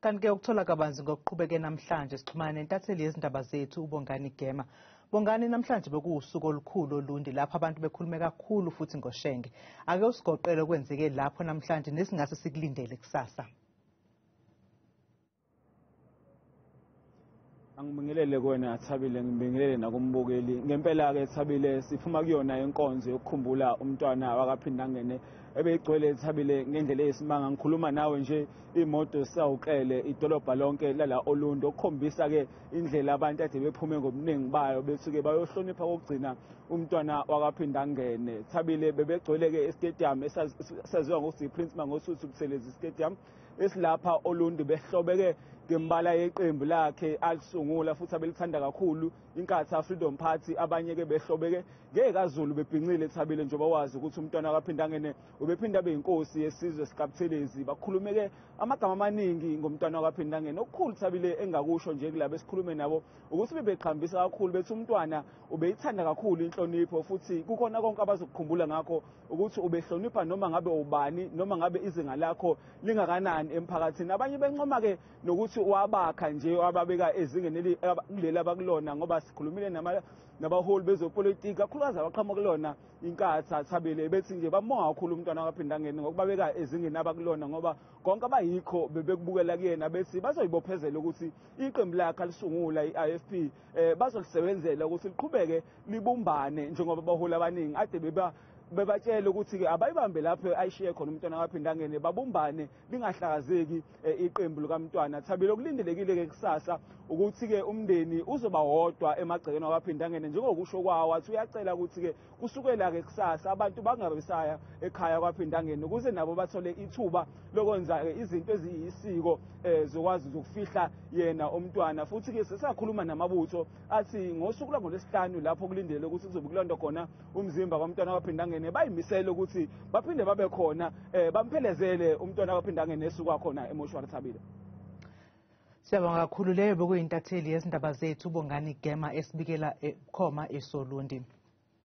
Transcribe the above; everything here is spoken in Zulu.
Kanti-ke ukuthola kabanzi ngokuqhubeke namhlanje sixhumana nentatheli yezindaba zethu uBongani Gema. Bongani, namhlanje bekuwusuku olukhulu Olundi lapho abantu bekhulume kakhulu futhi ngoShenge. Ake usigoqele okwenzeke lapho namhlanje nesingase sikulindele kusasa. Angibingelele kuwena Thabile, ngibingelele nakumbukeli. Ngempela-ke Thabile, siphuma kuyona inkonzo yokukhumbula umntwana wakaPhindangene ebeyigcwele Thabile ngendlela eyisimanga. Ngikhuluma nawe nje imoto sawuqele idolobha lonke lala Olundi, okukhombisa-ke indlela abantu ade bephume ngobuningi bayo bethi-ke bayohlonipha kokugcina umntwana wakaPhindangene. Thabile, bebegcwele-ke estadium esaziwa ngokuthi i-Prince Mangosuthu Buthelezi Stadium esilapha Olundi, behlobeke ngembala yeqembu lakhe alisungula futhi abelithanda kakhulu, iNkatha Freedom Party. Abanye-ke behlobeke ngekaZulu bebhincile Thabile, njengoba wazi ukuthi umntwana kaPhindangene ubephinda abe yinkosi yesizwe sikaButhelezi. Bakhulume-ke amagama amaningi ngomntwana kaPhindangene. Okukhulu Thabile engakusho nje kulabo esikhulume nabo ukuthi bebeqhambisa kakhulu bethi umntwana ubeyithanda kakhulu inhlonipho, futhi kukhona konke abazokukhumbula ngakho ukuthi ubehlonipha noma ngabe ubani, noma ngabe izinga lakho lingakanani emphakathini. Abanye bencoma-ke nokuthi wabakha nje wababeka ezingeni kuleli abakulona, ngoba sikhulumile nabaholi bezopolitiki kakhulukazi abaqhamuka kulona iNkatha Thabile, bethi nje bambonga kakhulu umntwana kaPhindangene ngokubabeka ezingeni abakulona, ngoba konke abayikho bebekubukela kuyena. Bethi bazoyibophezela ukuthi iqembu lakhe alisungula i-IFP bazolisebenzela ukuthi liqhubeke libumbane, njengoba abaholi abaningi ade bebatshela ukuthi-ke abayibambe lapho ayishiye khona umntwana kaPhindangene, babumbane lingahlakazeki iqembu likamntwana. Thabile, okulindelekile-ke kusasa ukuthi-ke umndeni uzoba wodwa emagcekeni wakaPhindangene, njengokusho kwawo wathi uyacela ukuthi-ke kusukela-ke kusasa abantu bangabe besaya ekhaya kwaPhindangene, ukuze nabo bathole ithuba lokwenza-ke izinto eziyisiko zokwazi zokufihla yena umntwana. Futhi-ke sesakhuluma namabutho athi ngosuku lwangolwesihlanu lapho kulindele ukuthi kuzobe kulondwa khona umzimba kwamntwana kaPhindangene, bayimisele ukuthi baphinde babe khona bamphelezele umntwana kaPhindangene esuka khona emoshwari. Thabile, siyabonga kakhulu. Leyo bekuyintatheli yezindaba zethu uBongani Gema esibikela khoma eSolundi.